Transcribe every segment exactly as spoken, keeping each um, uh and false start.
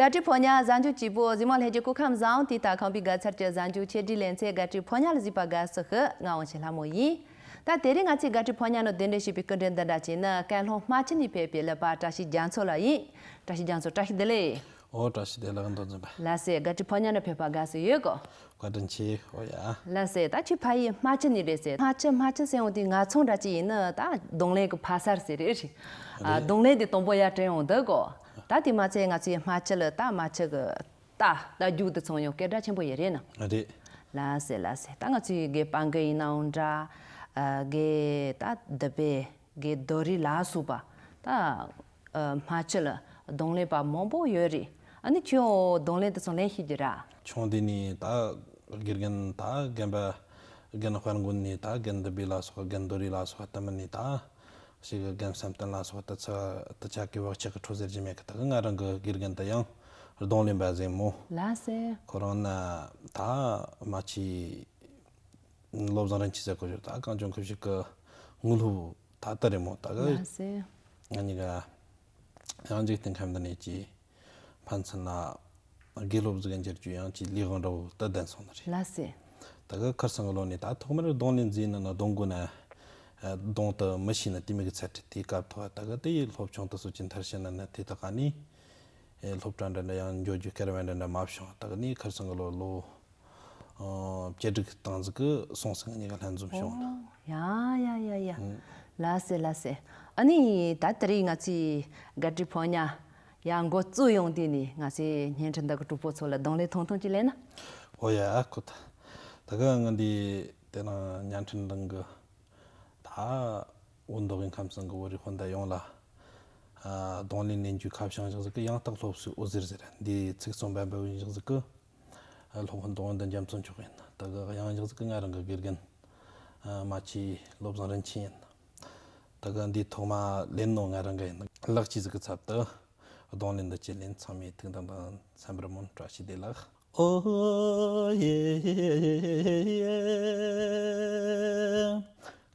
དགའ་སྤྲོའི་ཕོ་ཉ་གཟའ་མཇུག་སྐྱིད་པོ། གཟིགས་མོ་ལྷན་རྒྱས་སྐུ་ཁམས་བཟང་། དུས་དང་ཁམས་པའི་དགའ་ཚལ་གྱི་གཟའ་མཇུག་ཆེད་སྒྲིག་ལེ་ཚན་དགའ་སྤྲོའི་ཕོ་ཉ་ལ་གཟིགས་པ་དགའ་བསུ་ཞུ། ང་དབང་ཆེན་ལྷ་མོ་ཡིན། ད་དེ་རིང་ང་ཚོས་དགའ་སྤྲོའི་ཕོ་ཉ་ནང་གདན་འདྲེན་བྱས་པའི་སྐུ་མགྲོན་འདི་འདྲ་བྱས་ན་ཀན་ལྷོ་རྨ་ཆུ་ནས་ཕེབས་པའི་ཀླད་པ་བཀྲ་ཤིས་རྒྱ་མཚོ་ལགས་ཡིན། བཀྲ་ཤིས་རྒྱ་མཚོ་བཀྲ་ཤིས་བདེ་ལེགས། ཨོ་བཀྲ་ཤིས་བདེ་ལེགས་མདོ་འཛིན་པ། ལགས་སེ། དགའ་སྤྲོའི་ཕོ་ཉ་ནང་ཕེབས་པ་དགའ་བསུ་ཡོད་གོ། བཀའ་དྲིན་ཆེ། ཨོ་ཡ། ལགས་སེ། ད་ཁྱོད་ཕ་ཡུལ་རྨ་ཆུ་ནས་རེད་ཟེར། རྨ་ཆུ་རྨ་ཆུ་ཟེར་འོང་དུས་ང་ཚོ་འདྲ་ཅིག་ཡིན་ན་ད་རྡུང་ལེན་གྱི་ཕ་སར་ཟེར་རེད། ཨ། རེད། རྡུང་ལེན་དེ་དང་པོ་ཡར་དྲན་འོང་འདུག་གོ། ད་དེ་མ་ཚད་ང་ཚོའི་རྨ་ཆུ་ལ་ད་རྨ་ཆུ་གི་རྟ་རྟ་རྒྱུག་དེ་ཚོ་ཡང་སྐད་གྲགས་ཆེན་པོ་ཡོད་རེད་ན། རེད། ལགས་སེ་ལགས་སེ། ད་ང་ཚོའི་དགེ་སྤང་གི་ཡིན་ནའང་འདྲ། ཨ། དགེ་ད་འདི་པའི་དགེ་རྡོ་རི་ལ་སོགས་པ་ད། ཨ། རྨ་ཆུ་ལ་རྡུང་ལེན་པ་མང་པོ་ཡོད་རེད། ཨ་ནི་ཁྱོད་རྡུང་ལེན་དེ་ཚོ་ལེན་ཤེས་ཀྱི་ར། ཆུང་དུས་ནས་ད་དགེ་རྒན་ད་རྒན་པ་རྒན་དཔལ་མགོན་ནས་ད་རྒན་འདི་པའི་ལ་སོགས་རྒན་རྡོ་རི་ལ་སོགས་ལྟ་མི་ནས་ད་ཞིག་གི་རྒན་བསམ་གཏན་ལ་སོགས་ད་ཚ་ད་ཆ་གི་བག་ཆགས་ཀྱི་ཁྲོ་ཟེར་གྱི་མེད་གི། ད་གི་ང་རང་གི་དགེ་རྒན་ད་ཡང་རྡུང་ལེན་པ་ཟེར་མོ། ལགས་སེ། ཁོ་རང་ན་ད་རྨ་ཆུའི་བློ་བཟང་རིན་ཆེན་ཟེར་གོ་ཡོད། ད་གངས་ལྗོངས་ཁུལ་ཞིག་གི་དངོས་སློབ་ད་ལྟ་རེད་མོ། ད་གི་ལགས་སེ། ང་གཉིས་ཀ་ཡང་འཇིག་རྟེན་ཁམས་འདི་ནས་ཀྱི་ཕན་ཚུན་ལ་དགེ་སློབ་ཟིག་འགྱུར་རྒྱུ་ཡང་ཀྱི་ལས་དབང་འདྲ་བོ་ད་ལྡན་སོང་ནི་རེད། ལགས་སེ། ད་གི་ཁར་སང་གི་ལོ་ནས་ད་ཐོག་མར་རྡུང་ལེན་མཛད་ནི་ན་རྡུང་དགོས་ན་རྡུང་དུ་མི་ཤེས་ན་དེ་མི་གི་ཚད་དེ་དེའི་སྐབས་ཐོག་ད་གི་དེ་ཡི་སློབ་ཆུང་དུ་སོ་ཀྱི་མཐར་ཕྱིན་ན་ན་དེ་དག་ག་ནི་སློབ་གྲྭ་འདྲ་འདྲ་ཡང་འགྱོ་རྒྱུ་སྐལ་བ་འདྲ་འདྲ་མ་བྱུང་། ད་གི་ནི་ཁར་སང་གི་ལོ་ལོ། ཨོ། བཅད་སྒྲིག་བཏང་ཟིག་གི་སོང་ཟིག་གཉིས་ཀ་ལྷན་འཛོམས་བྱུང་ན། ཡ་ཡ་ཡ་ཡ། ལགས་སེ་ལགས་སེ། ཨ་ནི་ད་དེ་རིང་ང་ཚོའི་དགའ་སྤྲོའི་ཕོ་ཉ་ཡ་འགོ་བཙུགས་ཡོང་དུས་ནས་ང་ཚོའི་བརྙན་འཕྲིན་འདི་གི་གྲོགས་པོ་ཚོ་ལ་རྡུང་ལེན་ཐུང་ཐུང་ཅིག་ལེན་ན། ཨོ་ཡ་ཨ་ཁུ་ད། ད་གི་ང་འདི་དེ་རིང་བརྙན་འཕྲིན་འདི་གི་ད་འུ་མདོ་དབུས་ཁམས་གསུམ་གི་བོད་རིགས་སྤུན་ཟླ་ཡོངས་ལ། ཨ། རྡུང་ལེན་ལེན་རྒྱུའི་ཁ་བྱང་ཞིག་ཟིག་གི་ཡང་དག་སློབ་གསོའི་འོད་ཟེར་ཟེར་འདིའི་ཚིག་གསུམ་པ་འབའ་བའི་ཞིག་ཟིག་གི། ཨ། སློབ་དཔོན་རྡུང་བུ་འདི་འཇམ་རྩོམ་མཆོག་ཡིན། ད་གི་དབྱངས་ཞིག་ཟིག་གི་ང་རང་གི་དགེ་རྒན། ཨ། རྨ་ཆུའི་བློ་བཟང་རིན་ཆེན་ཡིན། ད་གི་འདིའི་ཐོག་མ་ལེན་ནོ་ང་རང་གི་ཡིན། ལག་གཅིག་ཟིག་གི་ཚབ་ཏུ་རྡུང་ལེན་འདི་ཅི་ལེན། ཚང་མས་ཐུགས་དམ་དང་འཚམས་པར་སྨོན། བཀྲ་ཤིས་བདེ་ལེགས། ཨོ་ཡེ།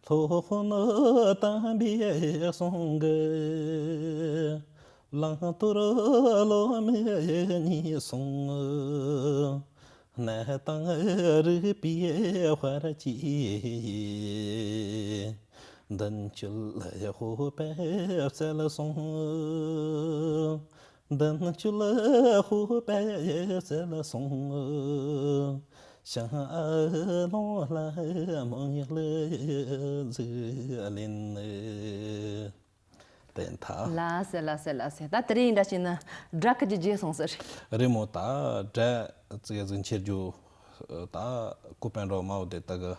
སློབ་དཔོན་དམ་པའི་གསུང་གི་བླང་དོར་བློ་མེད་གཉིས་གསུངས། གནས་དང་རིག་པའི་དཔལ་གྱིས་མདུན་བསྐྱོད་སྤོབས་པས་བསྩལ་སོང་། མདུན་བསྐྱོད་སྤོབས་པས་བསྩལ་སོང་། ཞིང་ཨ་ལོང་ལ་མོ་ཡག་ལ་ཟིག་ལེན། དེ་ཐ། ལགས་སེ་ལགས་སེ་ལགས་སེ། ད་དེ་རིང་འདྲ་བྱས་ན་སྦྲག་གི་རྗེས་སོང་ཟེར། རེད་མོ། ད་སྦྲག་ཙི་གེ་ཟིག་འཁྱེར་རྒྱུ། ད་ཀོ་པན་རོ་མའོ་དེ་ད་གི་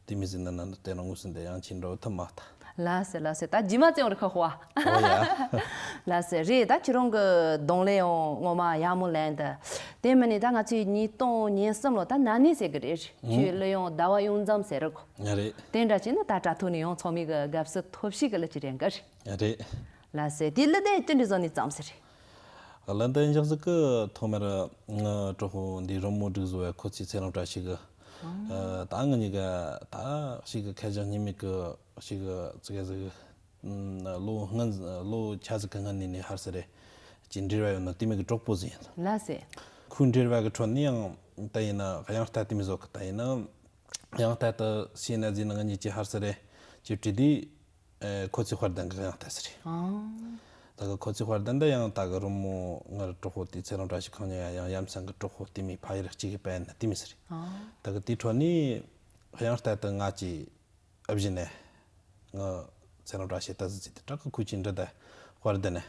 དེ་མི་ཟིན་ན་ན་དེ་རང་ངོས་ཟིན་དེ་ཡང་ཕྱིན་འགྲོ་ཐུབ་མ་ཐལ། ལགས་སེ་ལགས་སེ། ད་རྗེས་མ་བཙལ་ཡོང་རི་ཁ་ཧོ་ཨ། ཨོ་ཡ། ལགས་སེ། རེད། ད་ཁྱེད་རང་གི་རྡུང་ལེན་ཡང་ངོ་མ་ཡག་མོ་ལེན་ད། དེ་མིན་ནི་ད་ང་ཚོས་ཉིས་སྟོང་ཉེར་གསུམ་ལོ་ད་ན་ནིང་ཟེར་གི་རེད། ཁྱོད་གླུ་དབྱངས་ཟླ་བ་གཡུང་འཛོམས་ཟེར་རོ། ཡ་རེད། དེ་འདྲ་བྱས་ན་ད་དྲ་ཐོག་ནས་ཡང་ཚང་མས་གི་དགའ་བསུ་ཐོབ་ཤེས་གི་གླུ་ཅིག་རེད་གི་རེད། ཡ་རེད། ལགས་སེ། དེ་གླུ་དེ་ཅི་འདྲ་བཟོ་ནས་བརྩམས་ཟེར་རེད། གླུ་དེ་ཡིན་ཞག་ཟིག་གི་ཐོག་མར་ང་གྲོགས་པོ་འདི་རོལ་མོ་སྒྲིག་བཟོ་བའི་ཁོ་ཚོའི་ཚེ་རིང་བཀྲ་ཤིས་གི། ཨ། ད་ང་གཉིས་ཀ་ད་ཞིག་གི་ཁ་བྱང་སྙིང་མེད་གི་ཞིག་གི་ཙི་གེ་ཟིག་ལོ་སྔོན་ལོ་ཆ་ཟིག་གི་སྔོན་ནས་ནས་ཧར་སི་རེ་ཅིག་འབྲེལ་བ་ཡོད་ན་དེ་མོ་གི་གྲོགས་པོ་ཟིག་ཡིན། ལགས་སེ། ཁོའི་འབྲེལ་བ་གི་ཁྲོད་ནས་ཡང་ད་ཡིན་ན་དབྱངས་རྟ་དེ་མོ་བཟོ་གི། ད་ཡིན་ན་དབྱངས་རྟ་དེ་ཤེས་ན་ཟིན་ན་ང་གཉིས་ཀྱི་ཧར་སི་རེ་ཅིག་བྲིས་དུས། ཨེ། ཁོ་ཚོའི་དཔལ་ལྡན་གི་དབྱངས་རྟ་ཟིག་རེད། ཨང་། ད་གི་ཁོ་ཚོའི་དཔལ་ལྡན་འདི་ཡང་ད་གི་རོལ་མོ་ངར་གྲོགས་པོ་དེ་ཚེ་རིང་བཀྲ་ཤིས་ཁང་ཉ་ཡ་ཡང་ཡ་མཚན་གི་གྲོགས་པོ་དེ་མོ་ཕ་ཡུལ་གཅིག་གི་པན་ནི་དེ་མོ་ཟིག་རེད། ཨང་། ད་གི་དེའི་ཁྲོད་ནས་དབྱངས་རྟ་དེ་ང་ཅིག་ཨ་བཞིན་ནས་ང་ཚེ་རིང་བཀྲ་ཤིས་ད་ཟི་ཟི་དེ་དྲག་གི་ཁུ་ཆི་འདྲི་ད་དཔལ་ལྡན་ནས་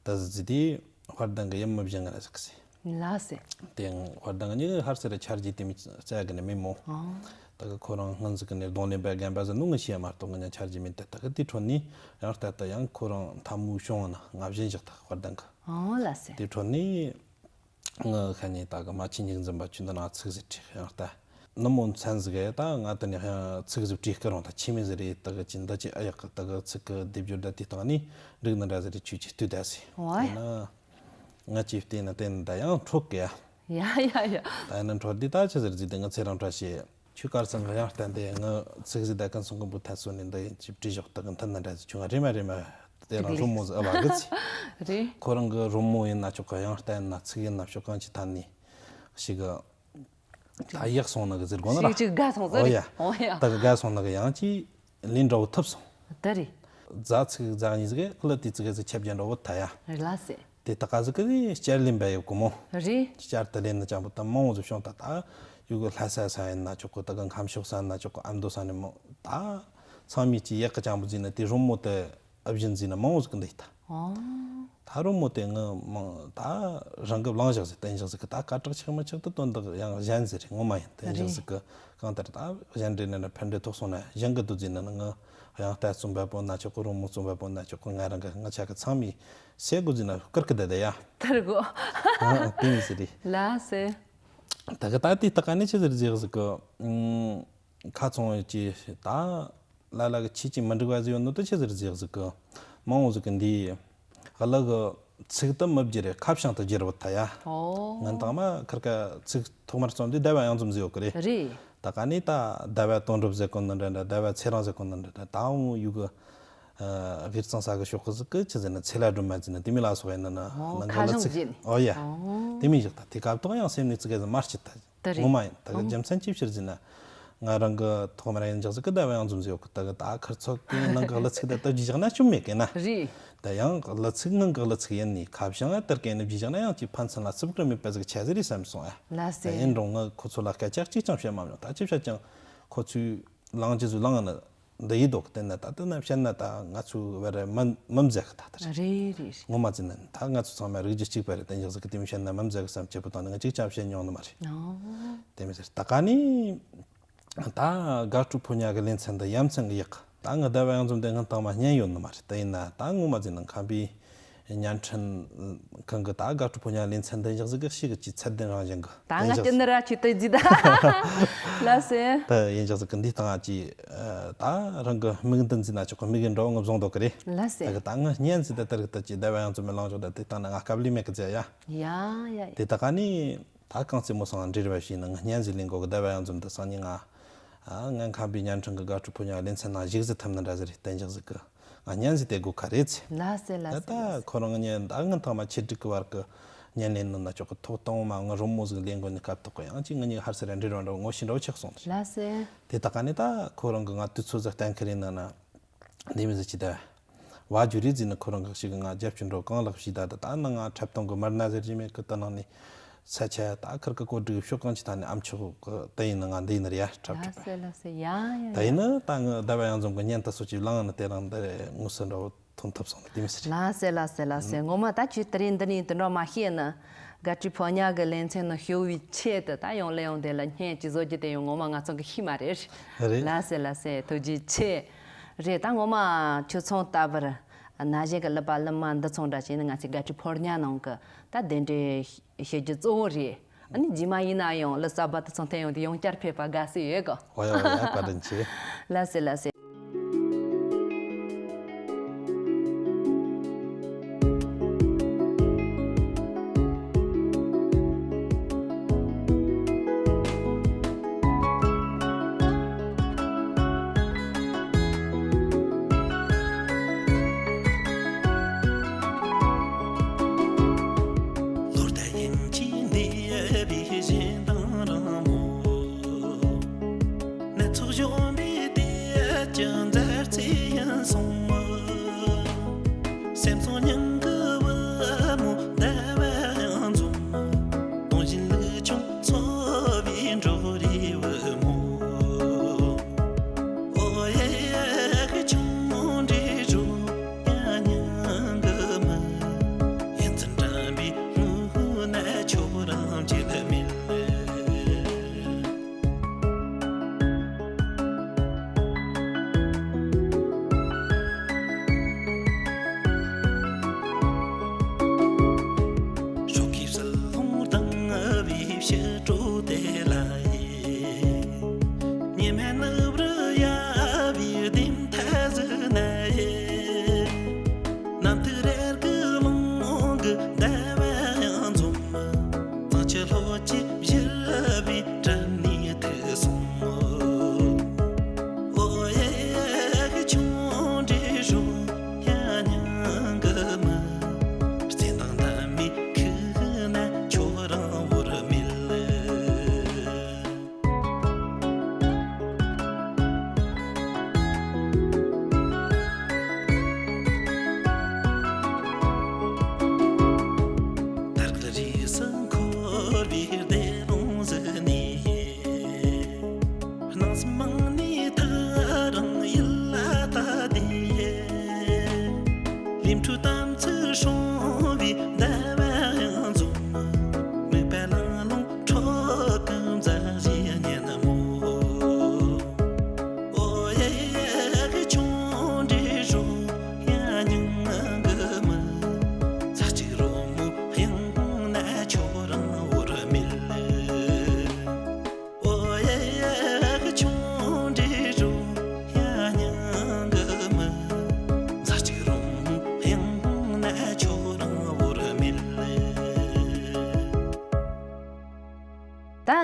ད་ཟི་ཟི་དེ་དཔལ་ལྡན་གི་ཡུམ་མི་བཞིན་ང་ཟིག་ཟེར། ལགས་སེ། དེ་དཔལ་ལྡན་གི་ཉི་ཧར་སི་རེ་ཆར་རྗེ་དེ་མི་བཙལ་གི་ནི་མི་མོ། ཨང་། ད་གི་ཁོ་རང་སྔོན་ཟིག་གི་ནས་རྡུང་ལེན་པའི་རྒན་པ་ཟིག་ནུ་ང་ཤེས་མ་གཏོགས་ང་ཉ་ཆར་རྗེ་མིན་ཏེ། ད་གི་དེའི་ཁྲོད་ནས་ཡང་ལྟ་ད་ཡང་ཁོ་རང་ཐ་མུ་བྱུང་ན་ང་བཞིན་བཞག་ད་དཔལ་ལྡན་གི། ཨང་། ལགས་སེ། དེའི་ཁྲོད་ནས། ང་ཁ་ནས་ད་གི་རྨ་ཆུ་ཉིག་འཛིན་པ་ཁྱོད་འདི་ན་ཚིག་ཟིག་བྲིས་ཡང་ལྟ། ནུ་མོ་མཚན་ཟིག་གི་ད་ང་དེ་ནས་ཡང་ཚིག་ཟིག་བྲིས་སྐར་རུང་ད་ཆི་མེད་ཟིག་རེད། ད་གི་ཅི་འདི་ཅི་ཨ་ཡག་གི་ད་གི་ཚིག་གི་སྡེབ་སྦྱོར་ད་དེ་སྟེང་ནས་འགྲིག་ནི་འདྲ་ཟིག་རེད། ཁྱོད་ཀྱིས་ལྟོས་ད་ཟེར། ཨོ་ཡ། དེ་ན་ང་ཅིག་བལྟས་ན་བལྟས་ན་ད་ཡང་འཕྲོད་གི་ཡ། ཡ་ཡ་ཡ། ད་ཡིན་ན་འཕྲོད་དེ་ད་ཆི་ཟིག་རེད་ཟེར་དེ་ང་ཚེ་རིང་བཀྲ་ཤིས། ཁྱོད་གར་སང་ང་ཡང་བསྟན་ཏེ་ང་ཚིག་ཟིག་ད་གན་སོང་གི་འབུ་ཐན་སོ་ནས་འདི་ཡིན་ཅིག་བྲིས་ཞོག་ད་གི་མཐུན་ན་འདྲ་ཟིག་ཁྱོད་ང་རེ་མ་རེ་མ་ དེ་རང་རི་མོ་ཟིག་ཨ་བ་གི་ཚི། རེད། ཁོ་རང་གི་རི་མོ་ཡིན་ན་ཆོག་གི། དབྱངས་རྟ་ཡིན་ན། ཚིག་ཡིན་ན། ཕྱོགས་གང་ཅི་ཐད་ནས་ཞིག་གི་ད་ཡག་སོང་ནི་གི་ཟེར་དགོས་ན་ར། ཞིག་ཅིག་དགའ་སོང་ཟེར། ཨོ་ཡ། རེད། ཨོ་ཡ། ད་གི་དགའ་སོང་ནི་གི། ཡང་ཅི་ལན་འདྲ་བོ་ཐུབ་སོང་། ད་རེད། རྫ་ཚིག་རྫ་གཉིས་ཟིག་གི་ལ་དེ་ཚིག་གི་ཟིག་ཁྱབ་རྒྱ་འདྲ་བོ་ད་ཡ། རེད་ལ་ཟེར། དེ་ད་ག་ཟིག་གི་བསྐྱར་ལེན་པ་ཡོད་གི་མོ། རེད། བསྐྱར་དུ་ལེན་ནི་ཅང་པོ་ད་མང་བོ་ཟིག་བྱུང་། ད་ད་ཡུལ་གི་ལྷ་ས་ས་ཡིན་ན་ཆོག་གི། ད་གི་ཁམས་ཕྱོགས་ས་ཡིན་ན་ཆོག་གི། ཨ་མདོ་ས་ནས་མོ་ད་ཚང་མས་ཅི་ཡག་གི་ཅང་པོ་ཟིག་ན་དེ་རི་མོ་དེ་ཨ་བཞིན་ཟིག་ན་མང་བོ་ཟིག་གི་འདུག་ད། ཨོ། ད་རི་མོ་དེ་ངི་མང་ད་རང་གི་བླངས་བཞག་ཟིག་བསྟན་བཞག་ཟིག་གི། ད་སྐད་གྲགས་ཆགས་མི་ཆགས་དེ་དོན་དག་ཡང་གཞན་ཟིག་རེད། ངོ་མ་ཡིན་བསྟན་བཞག་རེད། ཟིག་གི། གང་ལྟར་ད་གཞན་འདྲེ་ན་ཕན་འབྲས་ཐོགས་སོང་ན་གཞན་གི་དུ་ཟིག་ན་ནི། ངི་དབྱངས་རྟ་རྩོམ་པ་པོ་ན་ཆོག་གི། རི་མོ་རྩོམ་པ་པོ་ན་ཆོག་གི། ང་རང་གི་ང་ཆ་གི་ཚང་མས་སེ་གོ་ཟིག་ན་བསྐུར་གི་བསྡད་ད་ཡ། ཐར་གོ། ཨ་དེ་མི་ཟེར་རེད། ལ་སེ། ད་གི་ད་དེ་ད་ག་ནས་ཆི་ཟིག་རེད་ཟིག་གི། ཨུམ། ཁ་ཚོང་ཡོད་ཀྱི་ད། ལ་ལ་གི་ཆེ་ཆེ་མི་འགྲིག་པ་ཟིག་ཡོད་ནོ་དེ་ཆི་ཟིག་རེད་ཟིག་གི། མང་བོ་ཟིག་གི་འདི་གླུ་གི་ཚིག་ཏུ་མི་བསྒྱུར་རེ་ཁ་བྱང་དུ་བསྒྱུར་བ་ད་ཡ། ཨོ། ངན་དང་མ་ཁིར་ཀ་ཚིག་ཐོག་མར་རྩོམ་དུས་ཟླ་བ་གཡང་འཛོམས་ཟིག་ཡོད་གི་རེད། རེད། ད་ག་ནས་ད་ཟླ་བ་དོན་གྲུབ་ཟེར་གོ་ནི་འདྲ་འདྲ། ཟླ་བ་ཚེ་རིང་ཟེར་གོ་ནི་འདྲ་འདྲ། ད་འུ་ཡུ་གི་ཨ་དབུས་གཙང་ས་གི་ཕྱོགས་གི་ཟིག་གི་ཆི་ཟེར་ན་ཚེ་ལྷ་སྒྲོལ་མ་ཟེར་ན་དེ་མི་ལ་སོགས་ཡིན་ན་ན། ཨོ། ནང་ཁ་གི་ལ་བྱང་ཚིག་བརྒྱུད། ཨོ་ཡ། ཨོ། དེ་མི་ཞིག་ད་དེ་སྐབས་ཐོག་ཡང་སེམས་ནས་ཚིག་གི་ཟིག་མ་སྐྱིད་ད། ད་རེད། ངོ་མ་ཡིན། ད་གི་ཨང་། རྒྱུ་མཚན་ཅི་ཕྱིར་ཟེར་ན། ང་རང་གི་ཐོག་མར་ཡིན་འཇགས་ཟིག་གི་ཟླ་བ་གཡང་འཛོམས་ཟིག་ཡོད་གི། ད་གི་ད་ཁིར་ཚོ་གི་ནང་གི་གླུ་ཚིག་ད་ད་བརྗེད་བཞག་ན་ཅུང་མེད་གི་ན། རེད། ད་ཡང་གླུ་ཚིག་ནང་གི་གླུ་ཚིག་ཡིན་ནི། ཁ་བྱང་ཨ་དེར་གན་ནི་བརྗེད་བཞག་ན་ཡང་ཅིག་ཕན་ཚུན་ལ་རྩིབ་གི་མེད་པ་ཟིག་ཆ་ཟིག་རེད་བསམ་སོང་ཨ། ལ་སེ། ད་ཡིན་རུང་ངི་ཁོ་ཚོ་ལ་སྐད་ཆ་གཅིག་ཀྱང་བཤད་མ་མྱོང་། ད་ཅི་བཤད་ཀྱང་ཁོ་ཚོས་ལང་རྒྱུ་ཟིག་ལང་ནི། འདི་ཡིན་འདུག་དེ་ན་ད་དེ་ན་བཤད་ན་ད་ང་ཚོའི་བར་མི་མི་མཛད་གི། ད་ད་རེད། རེད་རེད་རེད། ངོ་མ་ཟེར་ན་ད་ང་ཚོ་ཚང་མ་རིགས་རྒྱུད་གཅིག་པ་རེད། དེ་འཇགས་ཟིག་གི་དེ་མི་བཤད་ན་མི་མཛད་གི་བསམ་སྐྱིད་པོ་བཏང་ནས་ང་གཅིག་ཀྱང་བཤད་མྱོང་ནི་མ་རེད། ཨོ། དེ་མི་ཟེར། ད་ག་ནས་ད་དགའ་སྤྲོ་ཕོ་ཉ་གི་ལེ་ཚན་འདི་ཡ་མཚན་གི་ཡག་གི། ད་ང་ཟླ་བ་གཡང་འཛོམས་དེ་སྔོན་དང་མ་བརྙན་ཡོད་ནི་མ་རེད། དེ་ཡིན་ན་ད་ངོ་མ་ཟེར་ན་ཁམས་པའི་བརྙན་འཕྲིན་ཁང་གི་ད་དགའ་སྤྲོ་ཕོ་ཉ་ལེ་ཚན་འདི་འཇགས་ཟིག་གི་ཞིག་གི་ཅི་ཚད་ལྡན་རང་བཞིན་གི། ད་ང་དེ་ཅི་ནི་ར་ཆི་ཏི་ཟིག་ད། ལ་སེ། ད་ཡིན་འཇགས་ཟིག་གི་འདི་སྟེང་ང་ཅི་ད་རང་གི་མིག་མདུན་ཟིན་ན་ཆོག་གི། མིག་ཡིན་འགྲོ་ངུ་བཟུང་འདུག་གི་རེད། ལ་སེ། ད་གི་ད་ང་བརྙན་ཟིག་ད་དེར་གི་ད་ཅི་ཟླ་བ་གཡང་འཛོམས་མི་ལང་ཆོག་ད་དེ་སྟེང་ན་ང་སྐབས་ལས་མེད་གི་ཟེར་ཡ། ཡ་ཡ་ཡ། དེ་ད་ག་ནས། ད་གང་ཚེ་མོ་སང་འབྲེལ་བ་བྱས་ན་ང་བརྙན་ཟིག་ལེན་དགོས་གི། ཟླ་བ་གཡང་འཛོམས་འདི་སང་ཉིན་ང་ཨ་ང་ཁམས་པའི་བརྙན་འཕྲིན་གི་དགའ་སྤྲོ་ཕོ་ཉ་ལེ་ཚན་ནང་ཞུགས་ཟིག་ཐུབ་ནི་འདྲ་ཟིག་རེད། དེ་འཇགས་ཟིག་གི་ང་བརྙན་ཟིག་དེ་དགོས་ཁ་རེད་ཟེར། ལ་སེ་ལ་སེ། ད་ལ་ད་སེ། ཁོ་རང་ངི་ད་ངི་ཐང་མ་ཆེད་སྒྲིག་གི་བར་གི་བརྙན་ལེན་ནི་ན་ཆོག་གི། ཐོག་དང་མ་ངི་རི་མོ་ཟིག་ལེན་དགོས་ནི་སྐབས་ཐོག་གི་ཡང་ཅིག་ངི་གཉིས་ཧར་སེ་ར་འབྲེལ་བ་འདྲ་ངོ་ཤེས་འདྲ་བོ་ཆགས་སོང་། ལ་སེ། དེ་ད་ག་ནས་ད་ཁོ་རང་གི་ང་དུས་ཚོད་ཟིག་གཏན་འཁེལ་ཡིན་ན་ན། འདི་མི་ཟེར་ཅི་ད། བ་ཇུ་རི་ཟིན་ནི་ཁོ་རང་གི་ཞིག་ང་རྒྱབ་ཀྱི་འགྲོ་གང་ལགས་ཞིག་ད་ད་ད་ནང་ང་འཁྲབ་སྟོན་གི་མར་ན་ཟེར་གྱི་མེད་གི། ད་ནང་ནས་ས་ཆ་ད་ཁིར་གི་བཀོད་སྒྲིག་ཕྱོགས་གང་ཅི་ད་ནས་ཨམ་ཆོག་གི། ད་ཡིན་ན་ང་འདི་ཡིན་ནི་རེད་ཡ། འཁྲབ་ལ་འཁྲབ་སེ་ལ་སེ། ཡ་ཡ་ད་ཡ། ཡིན་ན་ད་ང་ཟླ་བ་གཡང་འཛོམས་གི་བརྙན་ད་སོ་ཅི་བླངས་ནི་དེ་རང་འདི་ངོ་སོ་འདྲ་བོ་ཐོན་ཐུབ་སོང་གི། དེ་མི་ཟེར། ལ་སེ་ལ་སེ་ལ་སེ། ངོ་མ་ད་ཁྱོད་དེ་རིང་འདི་ནས་དུ་འགྲོ་མ་ཤེས་ནི། དགའ་སྤྲོའི་ཕོ་ཉ་གི་ལེ་ཚན་ནི་ཞུ་བའི་ཆེད་དུ་ད་ཡོང་ལེ་ཡོང་དེ་ལ་བརྙན་ཅི་བཟོ་རྒྱུ་དེ་ཡང་ངོ་མ་ང་ཚོ་གི་ཤེས་མ་རེད། རེད། ལ་སེ་ལ་སེ། ཐུགས་རྗེ་ཆེ། རེད། ད་ངོ་མ་ཁྱོད་ཚོང་ལྟ་བུར་ན་གཞོན་གི་གླུ་པ་གླུ་མ་འདི་ཚོང་འདྲ་བྱས་ནས་ང་ཚོའི་དགའ་སྤྲོའི་ཕོ་ཉ་ནང་གི་ད་གདན་འདྲེན་ཞུ་རྒྱུ་གཙོ་བོ་རེད། ཨ་ནི་རྗེས་མ་ཡིན་ན་ཡང་གླུ་གསར་པ་དེ་ཚོ་འཐེན་ཡོང་དུས་ཡང་བསྐྱར་ཕེབས་པ་དགའ་བསུ་ཡོད་གོ། ཨོ་ཡ་ཨོ་ཡ། བཀའ་དྲིན་ཆེ། ལ་སེ་ལ་སེ། ལོ་ཟླ་ཡིན་གྱི་འདས་པའི་གཞན་དང་རང་མོ། སྣ་ཚོགས་གཞོན་པའི་དེ་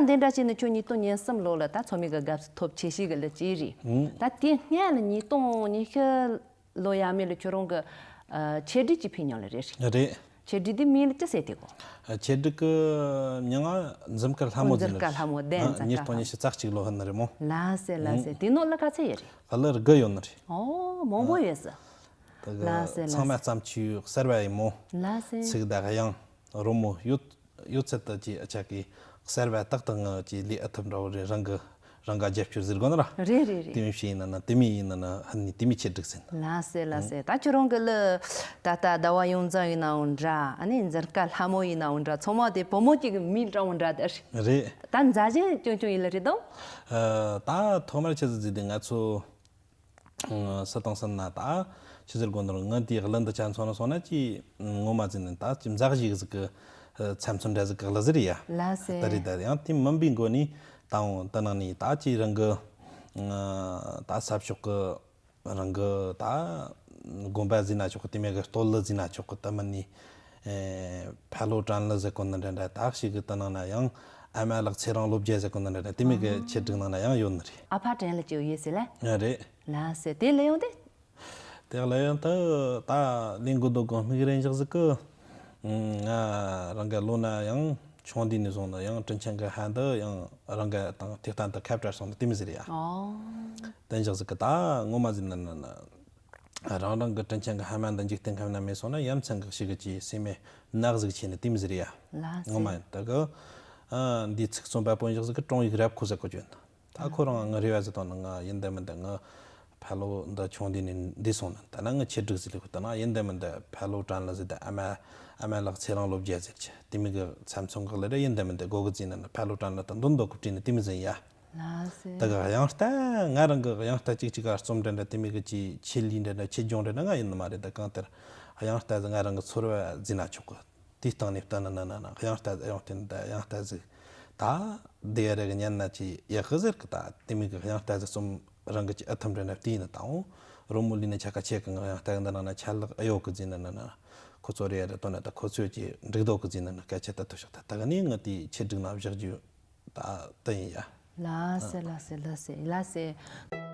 དེ་འདྲ་བྱས་ནས་ཁྱོད་ཉིས་སྟོང་ཉེར་གསུམ་ལོ་ལ་ད་ཚོགས་མི་གི་དགའ་བསུ་ཐོབ་ཆེ་ཤོས་གི་ལོ་གཅིག་རེད། ཨང་། ད་དེ་སྔོན་ལ་ཉིས་སྟོང་ཉི་ཤུ་ལོ་ཡར་མར་ལ་ཁྱོད་རང་གི་ཨ་ཆེད་སྒྲིག་ཅིག་ཕུལ་མྱོང་ལ་རེད། རེད། ཆེད་སྒྲིག་དེ་མིང་ལ་ཅི་ཟེར་དེ་གོ། ཨ་ཆེད་སྒྲིག་གི་མྱིང་ང་འཛུམ་དཀར་ལྷ་མོ་ཟེར་ནི་རེད། འཛུམ་དཀར་ལྷ་མོ་བདེན། ཨ་འཛུམ་དཀར་ཉིས་སྟོང་ཉི་ཤུ་རྩ་གཅིག་ལོ་ཧན་ནི་རེད་མོ། ལགས་སེ་ལགས་སེ། ཨང་། དེ་ནོ་ལ་ག་ཚད་ཡོད་རེད། ཧ་ལ་རི་གི་ཡོད་ནི་རེད། ཨོ་མང་པོ་ཡོད་ས། ད་གི་ལགས་སེ་ལགས་སེ། ཚང་མ་བརྩམས་ཆོས་གསར་བ་ཡིན་མོ། ལགས་སེ། ཚིག་དང་དབྱངས་རོལ་མོ་ཡོད་ཡོད་ཚད་དུ་ཅིག་ཨ་ཅག་གི་གསར་བ་ཏག་ཏག་ངང་ཅིག་ལས་ཨ་ཐུབ་འདྲ་བོ་རེད། རང་གི་རང་ག་རྒྱབ་སྐྱོར་ཟེར་དགོས་ན་ར། རེད་རེད་རེད། དེ་མི་ཤེས་ཡིན་ན་ན་དེ་མི་ཡིན་ན་ན་ཧ་ནི་དེ་མི་ཆེ་སྒྲིག་ཟིན། ལགས་སེ་ལགས་སེ། ད་ཁྱོད་རང་གི་ལ་ད་ལྟ་ཟླ་བ་ཡོངས་རྫོགས་ཡིན་ནའང་འདྲ། ཨ་ནི་འཛུམ་དཀར་ལྷ་མོ་ཡིན་ནའང་འདྲ། ཚང་མ་དེ་བུ་མོ་གཅིག་གི་མིང་འདྲ་བོ་འདྲ་དེ་རེད། རེད། ད་མཛའ་གཞས་ཆུང་ཆུང་ཡིན་ལ་རེད་དམ། ཨ་ད་ཐོག་མར་ཆི་ཟིག་ཟིག་དེ་ང་ཚོ་སུ་དང་སུ་ན་ད་ཆི་ཟེར་དགོས་ནོ། ང་དེའི་གླུ་འདི་ཆ་མཚོན་ན་སོང་ན་ཅི་ངོ་མ་ཟིན་ནས་ད་ཅི་མཛའ་གཞས་ཟིག་གི་ཚབ་མཚོན་འདྲ་ཟིག་གི་གླུ་ཟིག་རེད་ཡ། ལགས་སེ། ད་རེད། ད་ཡང་དེ་མིན་པའི་སྒོ་ནས་ད་འོང་ད་ནང་ནས་ད་ཅི་རང་གི་ད་ས་ཕྱོགས་གི་རང་གི་ད་དགོན་པ་ཟིན་ན་ཆོག་གི། དེ་མེད་གི་སྟོད་ལུ་ཟིན་ན་ཆོག་གི། ད་མིན་ནི་ཨེ་ཕ་ལོ་བྲན་ལ་ཟེར་གོ་ནི་འདྲ་འདྲ། ད་ཞིག་གི་ད་ནང་ན་ཡང་ཨ་མ་ལགས་ཚེ་རིང་བློ་རྒྱལ་ཟེར་གོ་ནི་འདྲ་འདྲ། དེ་མེད་གི་ཆེད་སྒྲིག་ནང་ན་ཡང་ཡོད་ནི་རེད། ཨ་ཕ་བྲན་ལ་ཅིག་ཡོད་ཟེར་ལ། ཨ་རེད། ལགས་སེ། དེ་ལ་ཡོང་དེ། དེ་ལ་ཡང་ད་ད་ལིང་གུ་རྡོ་གོང་མིག་རེ་འཇག་ཟིག་གི། ང་རང་གི་ལོ་ན་ཡང་ཆུང་དུས་ནས་བཟུང་ན་ཡང་དྲིན་ཆེན་གི་ཧན་དུ་ཡང་རང་གི་དང་ཐིག་ཐན་དུ་ཁ་བྲལ་སོང་ན་དེ་མི་ཟེར་ཡ། ཨོ། དེ་འཇག་ཟིག་གི་ད་ངོ་མ་ཟིན་ན་ན་ན། རང་རང་གི་དྲིན་ཆེན་གི་ཧ་མ་འདི་འཇིག་རྟེན་ཁམས་ན་མེད་སོང་ན་ཡ་མཚན་གི་ཞིག་གི་ཅི་སེམས་མེད་ནག་ཟིག་ཆེ་ནི་དེ་མི་ཟེར་ཡ། ལགས་སེ། ངོ་མ་ཡིན་ད་གི། ཨ་འདིའི་ཚིག་རྩོམ་པ་པོ་འཇག་ཟིག་གི་ཀྲོང་ཡིག་རབ་ཁོ་ཟེར་གོ་བྱོན། ད་ཁོ་རང་ངི་རེ་བ་ཟིག་བཏང་ན་ང་ཡིན་ད་མིན་ད་ངི་ཕ་ལོ་འདི་ཆུང་དུས་ནས་འདི་སོང་ན་ད་ན་ངི་ཆེ་སྒྲིག་ཟིག་ལས་གོ་ད་ན་ཡིན་ད་མིན་ད་ཕ་ལོ་བྲན་ལ་ཟིག་ད་ཨ་མ་ཨ་མ་ལགས་ཚེ་རིང་བློ་རྒྱལ་ཟེར་ཆེ་དེ་མི་གི་ཚབ་མཚོན་གི་ལ་རེ་ཡིན་ད་མིན་ད་གོ་གི་ཟིན་ན་ཕ་ལོ་བྲན་ལ་ད་འདོན་འདོད་གི་བྲིས་ནི་དེ་མི་ཟིན་ཡ། ལགས་སེ། ད་གི་དབྱངས་རྟ་ང་རང་གི་དབྱངས་རྟ་གཅིག་གཅིག་ག་རྩོམ་འདྲ་འདྲ་དེ་མི་གི་ཅི་ཆེད་ལས་འདྲ་འདྲ་ཆེད་སྦྱོང་འདྲ་འདྲ་ང་ཡིན་ནི་མ་རེད། ད་གང་ལྟར་དབྱངས་རྟ་ཟིག་ང་རང་གི་ཚོར་བ་ཟིན་ན་ཆོག་གི། དེའི་སྟེང་ནས་བལྟས་ན་ན་ན་ན་དབྱངས་རྟ་དབྱངས་རྟེན་ད་དབྱངས་རྟ་ཟིག་ད་དེ་རེ་གི་ཉན་ན་ཅི་ཡག་གི་ཟེར་གི། ད་དེ་མི་གི་དབྱངས་རྟ་ཟིག་གསུམ་རང་གི་ཅི་ཨ་ཐམ་འདྲ་ན་བལྟས་ན་དང་རོལ་མོ་ལས་ནས་ཆ་ག་ཆེ་གི་ང་དབྱངས་རྟ་གི་འདི་ནང་ན་ཆ་ལག་ཨེ་ཡོད་གི་ཟིན་ན་ན་ན་ཁོ་ཚོ་རེ་རེ་བཏོན་ན་ད་ཁོ་ཚོས་ཅི་འགྲིག་འདོད་གི་ཟིན་ན་ན་སྐད་ཆ་ད་ཐུབ་ཤོག་ད་ད་གི་ནི་ང་དེ་ཆེད་སྒྲིག་ན་བཞག་རྒྱུ་ད་ད་ཡིན་ཡ། ལགས་སེ་ལགས་སེ་ལགས་སེ་ལགས་སེ།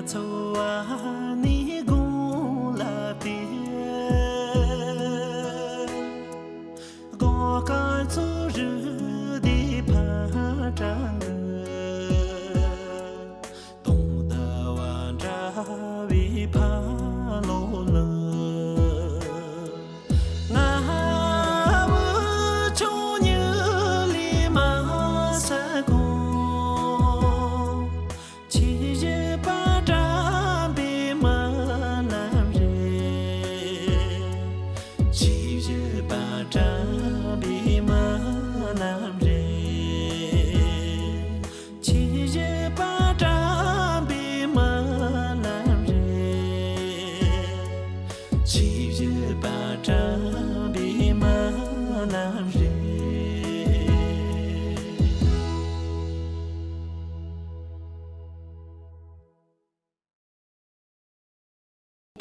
འཚོ་བ་ནི་དགུང་ལ་བསྟེན། དགོང་དཀར་ཚོ་རུ་དེ་ཕར་དྲངས་གི། དུང་ཟླ་བ་འདྲ་བའི་ཕ་ལོ་ལ། ང་བུ་ཆུང་ཉུལ་ལས་མ་ས་གོང་། ཆེ་བཞི་པ་དྲན་པའི་མི་རྣམས་རེད། ཆེ་བཞི་པ་དྲན་པའི་མི་རྣམས་རེད། ཆེ་བཞི་པ་དྲན་པའི་མི་རྣམས་རེད། ཆེ་བཞི་པ་དྲན་པའི་མི་རྣམས་རེད།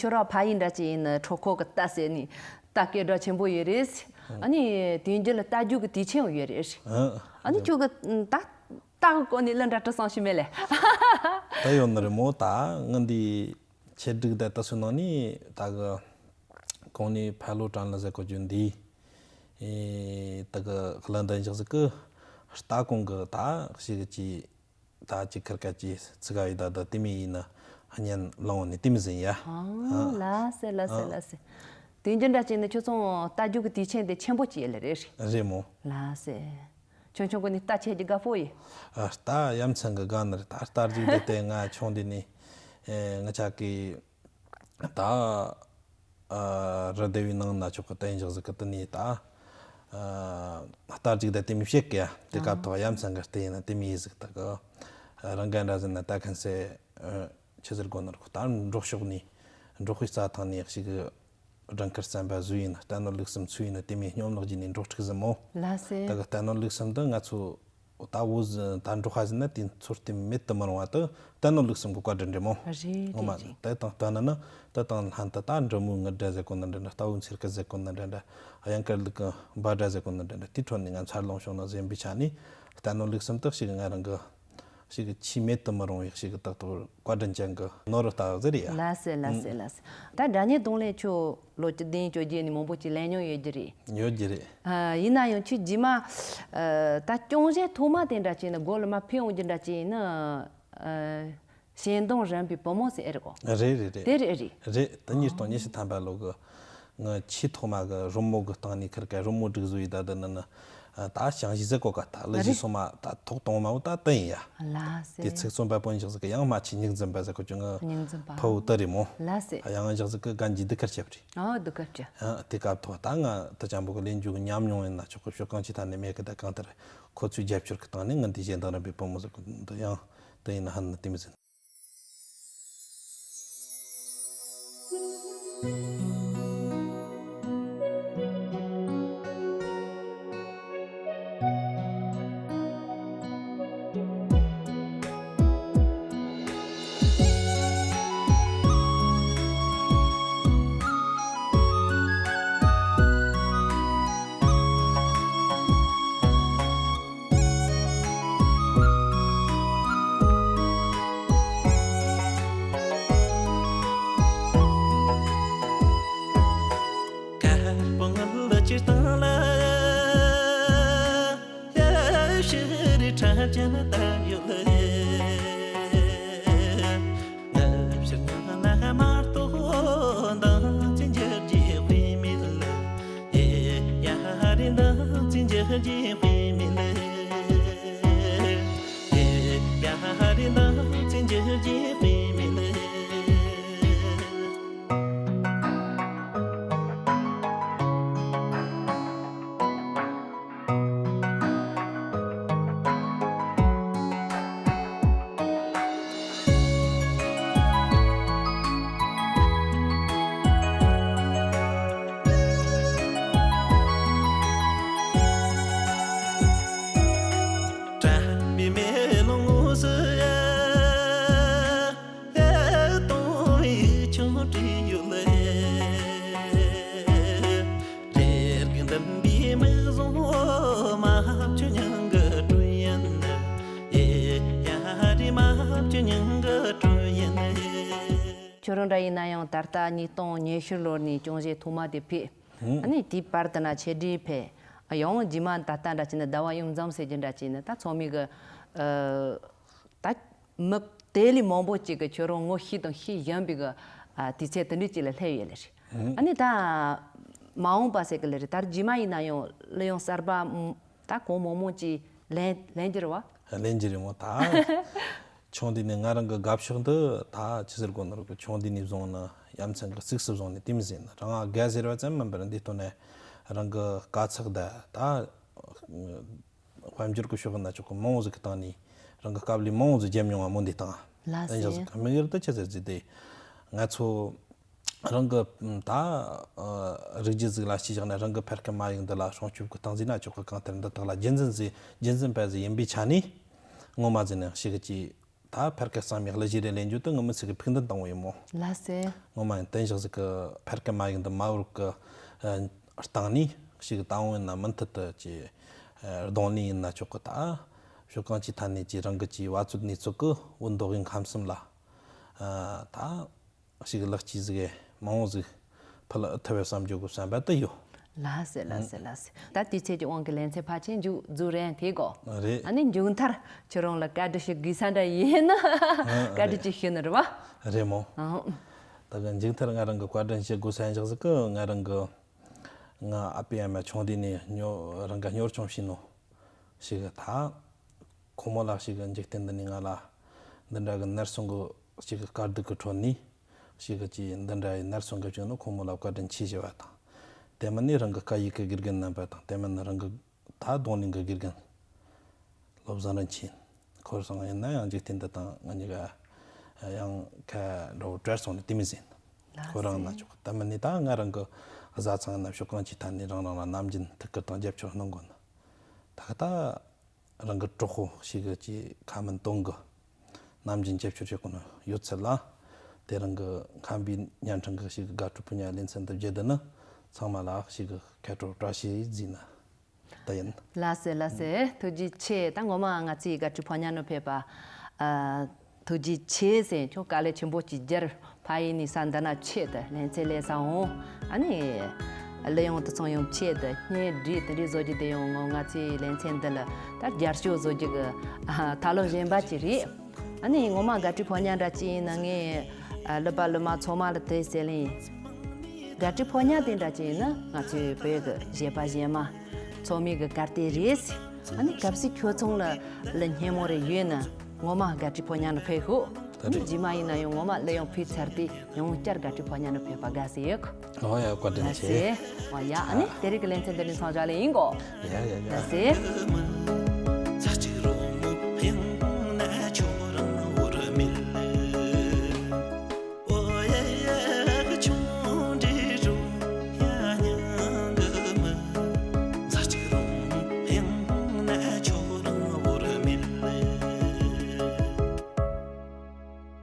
ཁྱོད་རང་ཕ་ཡུལ་འདྲ་ཅིག་ཡིན་ན་གྲོད་ཁོག་གི་རྟ་ཟེར་ནས་རྟ་སྐད་སྒྲ་ཆེན་པོ་ཡོད་རེད། ཨ་ནི་དེའི་རྒྱུད་ལ་རྟ་རྒྱུག་གི་དུས་ཆེན་ཡོད་རེད། ཨ་ནི་ཁྱོད་ཀྱི་ད་རྟ་གི་སྐོར་ནས་གླུ་འདྲ་བྲི་སོང་ཞུ་མེད་ལེ། ད་ཡོད་ནི་རེད་མོ། ད་ང་འདི་ཆེད་སྒྲིག་ད་ལྟ་སུ་ནང་ནས་ད་གི་གོང་ནས་ཕ་ལོ་དྲན་ལ་ཟེར་གོ་རྒྱུ་འདི། ཨེ་ད་གི་གླུ་འདི་འཇག་ཟིག་གི་རྟ་གོང་གི་ད་ཞིག་གི་ཅི། ད་ཅིག་ཁར་ཀ་ཅི་ཚིག་ག་ཡི་ད་ད་དེ་མི་ཡིན་ན་ཉན་ལོང་ནི་དེ་མི་ཟིན་ཡ། ཨང་། ལ་སེ་ལ་སེ་ལ་སེ། དེ་འཇོན་འདྲ་ཅིག་ནི་ཁྱོད་ཚོ་རྟ་རྒྱུག་གི་དུས་ཆེན་དེ་ཆེན་པོ་ཅིག་ལ་རེད། རེད་མོ། ལ་སེ། ཆུང་ཆུང་གི་ནི་རྟ་ཆས་ཀྱི་དགའ་པོ་ཡི། ཨ། རྟ་ཡ་མཚན་གི་དགའ་ནི་རེད། ད་རྟ་རྒྱུག་དེ་དེ་ང་ཆུང་དེ་ནི་ཨེ་ང་ཅག་གི་ད་ཨ་རི་སྡེ་བའི་ནང་ན་ཆོག་གི་ད་ཡིན་ཞག་ཟིག་གི་དེ་ནས་ད་ཨ་རྟ་རྒྱུག་ད་དེ་མི་བཤད་གི་ཡ། དེ་སྐབས་ཐོག་ཡ་མཚན་གི་རྟ་ཡིན་ན་དེ་མི་ཡིན་ཟིག་ད་གི་རང་ག་འདྲ་ཟིན་ན་ད་གན་སེ་ཆི་ཟེར་གོ་ནར་ཁོ་ད་འབྲོག་ཕྱོགས་ནས་འབྲོག་པའི་རྩྭ་ཐང་ནས་ཞིག་གི་སྦྲང་དཀར་རྩམ་པ་བཟོས་ཡིན་ན། རྟ་ནོར་ལུག་གསུམ་ཚོས་ཡིན་ན་དེ་མི་སྙོམས་ལག་བརྒྱུད་ནས་འབྲོག་ཕྲུག་ཟིན་མོ། ལ་སེ། ད་གི་རྟ་ནོར་ལུག་གསུམ་དུ་ང་ཚོ་ད་བོ་ཟི་ད་འབྲོག་ཁ་ཟིན་ན་དེ་ཚོར་དེ་མེད་དུ་མི་རུང་བ་དུ་རྟ་ནོར་ལུག་གསུམ་གི་བཀའ་དྲིན་རེད་མོ། རེད་ངོ་མ་རེད་རེད། དེ་དང་ལྟ་ན་ནི་དེ་དང་ལྷན་དུ་ད་འབྲི་མོའི་ངུར་སྒྲ་ཟེར་གོ་ནི་འདྲ་འདྲ། རྟ་བོའི་འཚེར་ཀ་ཟེར་གོ་ནི་འདྲ་འདྲ། གཡང་དཀར་ལུག་གི་འབའ་སྒྲ་ཟེར་གོ་ནི་འདྲ་འདྲ། དེའི་ཁྲོད་ནས་ང་འཚར་ལོངས་བྱུང་ནི་ཟིན་པའི་ཆ་ནས་རྟ་ནོར་ལུག་གསུམ་དུ་ཞིག་ང་རང་གི་ཞིག་ཆེས་མེད་དུ་མི་རུང་བའི་ཞིག་ཏག་ཏག་བཀའ་དྲིན་ཅན་གི་ནོར་བུ་ལྟ་བུ་ཟེར་ཡ། ལ་སེ་ལ་སེ་ལ་སེ། ད་སྒྲ་སྙན་རྡུང་ལེན་ཁྱོད་ལོ་བཅུ་བདུན་བཅོ་བརྒྱད་ནས་མང་པོ་ཅིག་ལེན་མྱོང་ཡོད་རྒྱུ་རེད། ཡོད་རྒྱུ་རེད། ཨ། ཡིན་ན་ཡང་ཁྱོད་རྗེས་མ་ཨ་ད་སྐྱོན་བརྗོད་ཐོག་མ་དེ་འདྲ་ཅིག་ནི་སྒོ་ལ་མ་ཕེབས་འོང་རྒྱུ་འདྲ་ཅིག་ཡིན་ན། ཨ། ཞེ་འདང་རན་པའི་བུ་མོ་ཟེར་ཨེ་རེད་གོ། རེད་རེད་རེད། དེ་རེད་རེད། རེད། ད་ཉིས་སྟོང་ཉི་ཤུ་ཐམ་པ་ལོ་གི་ང་ཆེས་ཐོག་མ་གི་རི་མོ་གི་སྟེང་ནས་ཁིར་ཀ་རི་མོ་སྒྲིག་བཟོ་ཡི་ད་ད་ན་ན། ད་ཞང་ཞི་ཟེར་གོ་ཀ་ད་ལ་ཞི་རེད། སོ་མ་ད་ཐོག་གཏོང་མ་བོ་ད་ད་ཡིན་ཡ། ལ་སེ། དེ་ཚིག་རྩོམ་པ་དཔོན་ཞིག་ཟིག་གི་ཡང་མ་ཆེ་ཉིག་འཛིན་པ་ཟེར་གོ་ཅུང་ང་ཉིག་འཛིན་པ་ཕ་བོ་ད་རེད་མོ། ལ་སེ། ཡང་ཞིག་ཟིག་གི་གན་གྱི་འདི་ཁར་ཆེབ་རེད། ཨ་འདི་ཁར་ཆེ། ཨ་དེ་སྐབས་ཐོག་ད་ང་ད་ཅང་པོ་གི་ལེན་རྒྱུ་གི་ཉམས་མྱོང་ཡིན་ན་ཆོག་གི་ཤོད་གང་ཅི་ད་ནས་མེད་གི་ད་གང་ལྟར་ཁོ་ཚོའི་རྒྱབ་སྐྱོར་གི་སྟེང་ནས་ང་འདི་ཞེ་འདང་རན་པའི་བུ་མོ་ཟེར་གོ་འདི་ཡང་། དེ་ཡིན་ན་ཧ་ན་དེ་མི་ཟིན། དཀར་པོ་ངུ་ལ་སྤྱིར་བཏང་ལ། ཡ་ཤི་རི་ཁྲ་ཅན་ལྟ་ཡོད་ལ། ང་ཕྱིར་ན་ན་མ་གཏོགས་འདང་ཅི་འཇགས་ཀྱི་དཔེ་མེད་ལ། ཡ་ཡ་རི་འདང་ཅི་འཇགས་ཀྱི་དཔེ་མེད་ལ། ཡ་ཡ་རི་འདང་ཅི་འཇགས་ཀྱི་དཔེ་མེད་ལ། དྲན་པའི་མེ་ལོང་ངོས་སུ་ཡ། ལྷ་གཏོང་བའི་ཆུང་དྲི་ཡོད་ལ། རེར་གི་འདམ་པའི་མིག་བཟུང་མ་བཅུ་ཉང་གི་སྤྲོ་ཡན། ཡེ་ཡ་རི་མ་བཅུ་ཉང་གི་སྤྲོ་ཡན། ཁྱོད་རང་འདྲ་ཡིན་ན་ཡང་ད་ལྟ་ཉིས་སྟོང་ཉི་ཤུ་ལོར་ནས་སྐྱོན་བརྗོད་ཐོག་མ་དེ་ཕེབས། ཨ་ནི་དེའི་བར་དུ་ན་ཆེད་སྒྲིག་ཕེབས། ཡང་རྗེས་མ་ད་ལྟ་འདྲ་བྱས་ན་ཟླ་བ་ཡུན་འཛོམས་ཟེར་རྒྱུ་འདྲ་བྱས་ན་ད་ཚང་མས་གི་ཨ། ད་མི་དེ་ལས་མང་པོ་ཅིག་གི་ཁྱོད་རང་ངོ་ཤེས་དང་ཤེས་བཞིན་པའི་གི་ཨ། དུས་ཚོད་དེ་འདྲ་ཅིག་ལ་སླེབས་ཡོད་ལེ་རེད། ཨ་ནི་ད་མ་འོངས་པ་ཟེར་གི་ལེ་རེད། ད་རྗེས་མ་ཡིན་ན་ཡང་གླུ་དབྱངས་གསར་པ་ད་གང་མང་མང་ཅིག་ལེན་ལེན་རྒྱུ་རེད་བ། ལེན་རྒྱུ་རེད་མོ་ད། ཆུང་དུས་ནས་ང་རང་གི་དགའ་ཕྱོགས་འདི་ད་ཅི་ཟེར་དགོས་ནི་རེད་གི། ཆུང་དུས་ནས་བཟུང་ནི་ཡ་མཚན་གི་གཙིགས་སུ་བཟུང་ནས་དེ་མི་ཟིན་ནི་རང་ང་དགའ་ཟེར་བ་ཙམ་མིན་པར་འདི་སྟོན་ནས་རང་གི་དཀའ་ཚེགས་ད་ད་དཔལ་འབྱོར་གི་ཕྱོགས་ན་ཆོག་གི་མང་བོ་ཟིག་གི་སྟེང་ནས་རང་གི་དཀའ་ལས་མང་བོ་ཟིག་བརྒྱབ་མྱོང་བ་མོ་འདི་སྟེང་། ལ་ཨེ་ཟེར་ཟིག་དམིགས་ཡུལ་དུ་ཅི་ཟེར་ཟིག་དེ་ང་ཚོ་རང་གི་ད་རིགས་རྒྱུད་ཟིག་ལ་ཤི་བཞག་ན་རང་གི་ཕ་སྐད་མ་ཡིག་འདི་ལ་སྲུང་སྐྱོབ་གི་སྟངས་ཟིག་ན་ཆོག་གི། གང་ལྟར་འདི་དག་ལ་རྒྱུན་འཛིན་ཟིག་རྒྱུན་འཛིན་པ་ཟིག་ཡིན་པའི་ཆ་ནས་ངོ་མ་ཟིག་ནས་ཤི་གི་ཅི། ད་ཕར་སྐད་གཙང་མའི་གླུ་གཞས་རེ་ལེན་རྒྱུ་དེ་ངོ་མ་ཚིག་གི་ཕུགས་འདུན་དང་བོ་ཡིན་མོ། ལགས་སེ། ངོ་མ་ཡིན་བསྟན་བཞག་ཟིག་གི་ཕར་སྐད་མ་ཡིག་འདི་མ་བོར་གི་སྟེང་ནས་ཞིག་ད་འོང་ཡིན་ན་མུ་མཐུད་དུ་ཀྱི་གདོང་ལེན་ཡིན་ན་ཆོག་གི། ད་ཕྱོགས་གང་ཅིའི་ཐད་ནས་ཀྱི་རང་གི་ཀྱི་བ་ཚོད་ནུས་ཚོད་གི་བུ་མདོ་དབུས་ཁམས་གསུམ་ལ་ད། ཞིག་ལེགས་སྐྱེས་ཟིག་མང་བོ་ཟིག་ཕུལ་ཐུབ་པའི་བསམ་རྒྱུ་གི་བསམ་པ་དེ་ཡོད། ལགས་སེ་ལགས་སེ་ལགས་སེ། ད་དུས་ཚོད་ཀྱི་དབང་གིས་ལེ་ཚན་ཕལ་ཆེར་མཇུག་རྫོགས་རན་དེ་གོ། རེད། ཨ་ནི་མཇུག་མཐར་ཁྱོད་རང་ལ་བཀའ་འདྲི་ཞུ་དགོས་ས་འདྲ་ཡིན་ན་ཨ་བཀའ་འདྲི་རེད། ཅིག་ཞུ་ནི་རེད་བ། རེད་མོ། ཨང་། ད་གི་མཇུག་མཐར་ང་རང་གི་བཀའ་དྲིན་ཞུ་དགོས་ས་ཡིན་ཞག་ཟིག་གི་ང་རང་གི་ང་ཨ་ཕའི་ཨ་མ་ཆུང་དུས་ནས་ཉོ་རང་ག་གཉོར་སྐྱོང་བྱས་ནོ། ཞིག་གི་ད། ཁོ་མོ་ལ་ཞིག་གི་འཇིག་རྟེན་འདི་ནས་ང་ལ་འདི་འདྲ་གི་ནར་སོན་གི་ཞིག་གི་དཀའ་སྡུག་གི་ཁྲོད་ནས་ཞིག་གི་ཅི་འདི་འདྲ་ཡི་ནར་སོན་གི་བྱུང་ནོ་ཁོ་མོ་ལ་བཀའ་དྲིན་ཆེ་ཞུ་བ་དང་། དེ་མིན་ནས་རང་གི་སྐད་ཡིག་གི་དགེ་རྒན་རྣམ་པ་དང་དེ་མིན་ནས་རང་གི་ད་རྡུང་ལེན་གི་དགེ་རྒན་བློ་བཟང་རིན་ཆེན། ཁོ་སང་ཡིན་ན་ཡང་འཇིག་རྟེན་འདི་དང་ང་གཉིས་ཀ་ཡང་ཁ་འགྲོ་བྲལ་སོང་ནས་དེ་མི་ཟིན། ལགས་ཁོ་རང་སེ། ན་ཆོག་ད་མིན་ནས་ད་ང་རང་གི་བཟའ་ཚང་ན་ཕྱོགས་གང་ཅིའི་ཐད་ནས་རང་རང་ལ་ནམ་རྒྱུན་ཐུགས་ཁུར་དང་རྒྱབ་སྐྱོར་གནང་དགོས་ན། ད་ག་ད། རང་གི་གྲོགས་པོ་ཞིག་གི་ཅིག་ཁ་མིན་དོན་གི་ནམ་རྒྱུན་རྒྱབ་སྐྱོར་བྱེད་དགོས་ནི་ཡོད་ཚད་ལ། དེ་རིང་གི་ཁམས་པའི་བརྙན་འཕྲིན་གི་ཞིག་གི་དགའ་སྤྲོ་ཕུལ་ཉག་ལེ་ཚན་འདི་བརྒྱུད་དེ་ནི་ཚང་མ་ལ་ཞིག་གི་ཁ་དྲོ་བཀྲ་ཤིས་ཟིན་ན་ད་ཡིན། ལགས་སེ་ལགས་སེ། ཐུགས་རྗེ་ཆེ། ད་ངོ་མ་ང་ཚོའི་དགའ་སྤྲོའི་ཕོ་ཉ་ནང་ཕེབས་པ། ཨ། ཐུགས་རྗེ་ཆེ་ཟེར། ཁྱོད་དཀའ་ལས་ཆེན་པོ་ཅིག་བརྒྱབ། ཕ་ཡུལ་ནས་ས་འདི་ན་ཆེད་དུ་ལེ་ཚན་ལས་ས་འོང་། ཨ་ནི་གླུ་དབྱངས་དེ་ཚོ་ཡང་ཆེད་དུ་བརྙན་འཕྲིན་དེ་འདྲའི་བཟོ་རྒྱུ་དེ་ཡང་ངོ་ང་ཚོའི་ལེ་ཚན་འདི་ལ་ད་རྒྱབ་སྐྱོར་བཟོ་རྒྱུ་གི་ཨ་ཐབས་ལམ་གཞན་པ་ཅིག་རེད། ཨ་ནི་ངོ་མ་དགའ་སྤྲོའི་ཕོ་ཉ་འདྲ་ཅིག་ཡིན་ན་ངས་ཨ་གླུ་པ་གླུ་མ་ཚང་མ་ལ་དེ་ཟེར་ལེ་ཡིན། དགའ་སྤྲོའི་ཕོ་ཉ་དེ་འདྲ་ཅིག་ཡིན་ན་ང་ཚོའི་བོད་ཀྱི་གཞས་པ་གཞས་མ་ཚང་མའི་གི་གར་སྟེགས་རེད། ཨ་ནི་གལ་སྲིད་ཁྱོད་ཚང་ལ་གླུ་སྙན་མོ་རེ་ཡོད་ན་ངོ་མ་དགའ་སྤྲོའི་ཕོ་ཉ་ནང་ཕེབས་ཤོག་ད་ཨ་ནི་རེད། རྗེས་མ་ཡིན་ན་ཡང་ངོ་མ་གླུ་དབྱངས་ཕུལ་ཚར་དུས་ཡང་བསྐྱར་དགའ་སྤྲོའི་ཕོ་ཉ་ནང་ཕེབས་པ་དགའ་བསུ་ཡོད། ཨོ་ཡ་བཀའ་དྲིན་ཆེ། ལགས་སེ། ཨོ་ཡ་ཨ་ནི་ཨ། དེ་རིང་གི་ལེ་ཚན་འདི་ནས་མཚམས་བཞག་ལེ་ཡིན་གོ། ཡ་ཡ་ཡ། ལགས་སེ།